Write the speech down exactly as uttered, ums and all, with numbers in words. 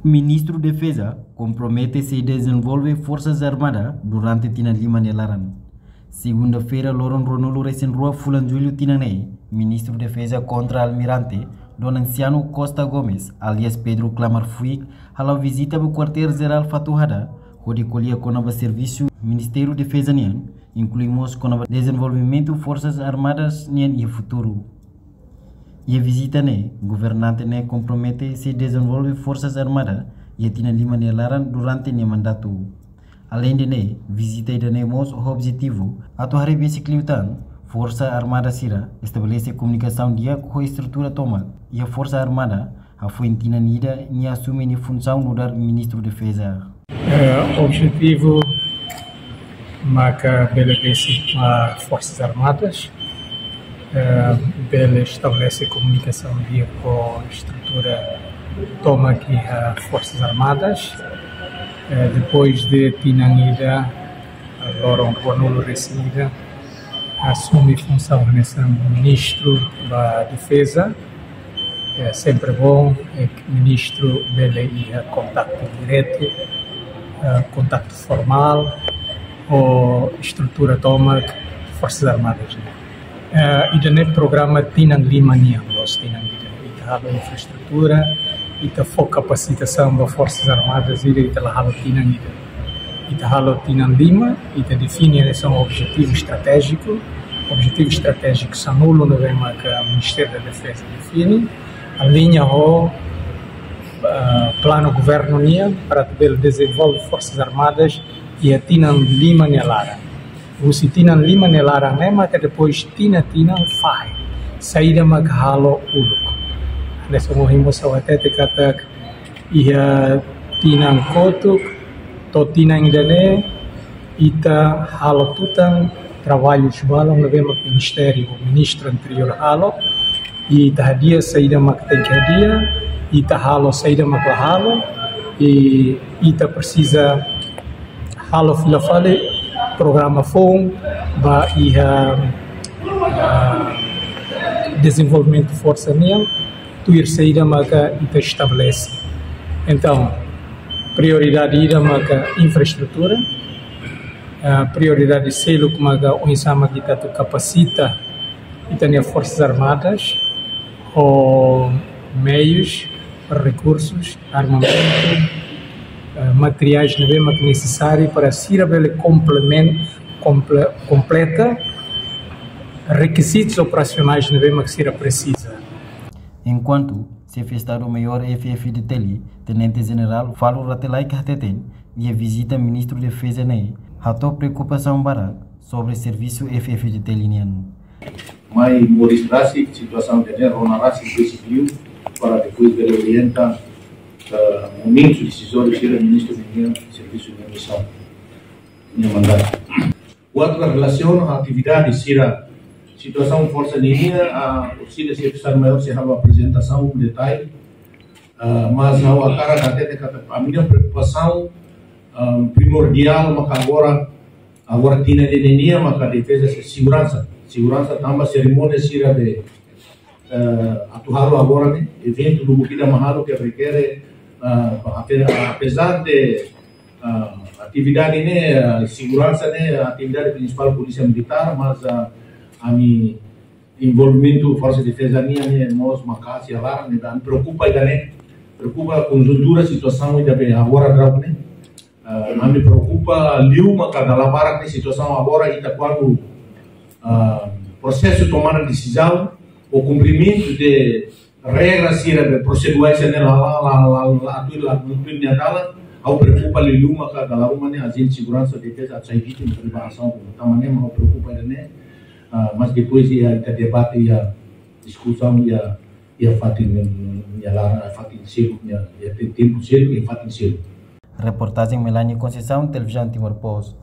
Ministru Defeza kompromete sei dezenvolve Forsas Armadas durante tinan lima nia laran. Segunda-feira, loron ruanulu resin rua fulan Jullu tinan ne'e, Ministru Defeza Kontra Almirante Dom Anciano Costa Gomes, alias Pedro Klamar Fuik, hala'o vizita ba Kuartél Jerál Fatuhada, hodi ko'alia kona-ba servisu Ministériu Defeza nian, inklui mós kona-ba dezenvolvimentu Forsas Armadas nian iha futuru. Iha vizita ne'e, governante ne'e kompromete sei dezenvolve Forsas Armadas iha tinan lima nia laran durante nia mandatu. Aleinde ne'e, vizita ida-ne'e mós ho objetivu atu haree besik liután Forsa Armada sira estabelese komunikasaun di'ak ho estrutura tomak iha Forsa Armada, hafoin tinan ida nia asume nia funsaun nu'udar Ministru Defeza. Eh, objetivu maka bele besik ba Forsas Armadas, eh, bele estabelese komunikasaun di'ak ho estrutura tomak iha Forsas Armadas. Eh, depois de tinan ida, eh, loron ruanulu resin ida, asume funsaun hanesan Ministru ba Defeza. É sempre bom, é, ke ministru bele iha kontaktu diretu, eh, kontaktu formál ho estrutura tomak Forsas Armadas. Eh, ida-ne'e programa tinan lima nian, loos tinan ida. Ita halo infraestrutura, ita fó kapasitasaun ba Forsas Armadas ida, ita la halo tinan ida. Ita halo tinan lima, ita define hanesan objetivu estratéjiku. Objetivu estratéjiku sanulu ne'ebé maka Ministériu da Defeza define, aliña ho, ah, planu governu nian para atu bele dezenvolve Forsas Armadas iha tinan lima nia laran. Husi tinan lima nia laran ne'e maka depois tinan-tinan fahe saida maka halo uluk. Hanesan ohin mós ha'u hatete katak iha tinan kotuk to'o tinan ida-ne'e, ita halo tutan traballu balun ne'ebé mak ministériu, ministru anteriór halo, i ita hadi'a saida mak tenke hadi'a, ita halo saida mak la halo, i ita presiza halo fila fali programa foun ba iha, ah, dezenvolvimentu forsa nian, tuir saida maka ita estabelese. Entaun, prioridade ida maka infraestrutura, ah, prioridade seluk maka oinsá maka ita atu kapasita ita-nia Forsas Armadas ho meius, rekursus, armamentu, eh, materiais ne'ebé mak nesesáriu para sira bele komplemen-, komple-, kompleta rekizitus operasionais ne'ebé mak sira presiza. Enkuantu, Xefe Estadu-Maiór F-FDTL, Tenente Jenerál Falur Rate Laek hateten, iha vizita Ministru Defeza ne'e, hato'o preokupasaun barak sobre servisu F-FDTL nian. Mai moris rasik, situasaun ida-ne'e rona rasik besik liu, para depois bele orienta, eh, momentu desizóriu sira ministru ninia servisu, ninia misaun, ninia mandatu. Buat relasiona ho atividade sira, situasaun forsa ninia, ah, ohin Xefe Estadu-Maiór sei halo aprezentasaun detalle, ah, mas ha'u hakarak hatete katak ami-nia preokupasaun, ah, primordiál maka agora, agora tinan ida-ne'e nian maka defeza, se-, seguransa. Seguransa tanba serimónia sira be, eh, atu halo agora ne'e, eventu lubuk ida mak halo ke rekere, eh, ape-, apezar de, eh, atividade ne'e, eh, seguransa ne'e, atividade prinsipál Polísia Militár, mas, eh, ami envolvimentu Forsa Defeza nian ne'e mós maka'as iha laran, ne'e ami preokupa ida-ne'e, preokupa konjuntura situasaun ida be agora daudaun ne'e. Ah, ami preokupa liu maka dala barak ne'e situasaun agora ita kuandu, ah, prosesu tomada desizaun ou kumprimentu de regra sira be prosedurais ne'e la, la, la, la, la, atu la, atu nia dalan, ha'u preokupa liu maka dala ruma ne'e ajente seguransa defeza atu sai vítima de asaun, tanba ne'e ha'u preokupa ida-ne'e, ah, mas depois iha ita debate iha diskusaun iha, iha fatin, iha laran, fatin seluk, iha, iha te-, tempu seluk, iha fatin seluk. Reportajen Melania Conceição, Televizaun Timor Post.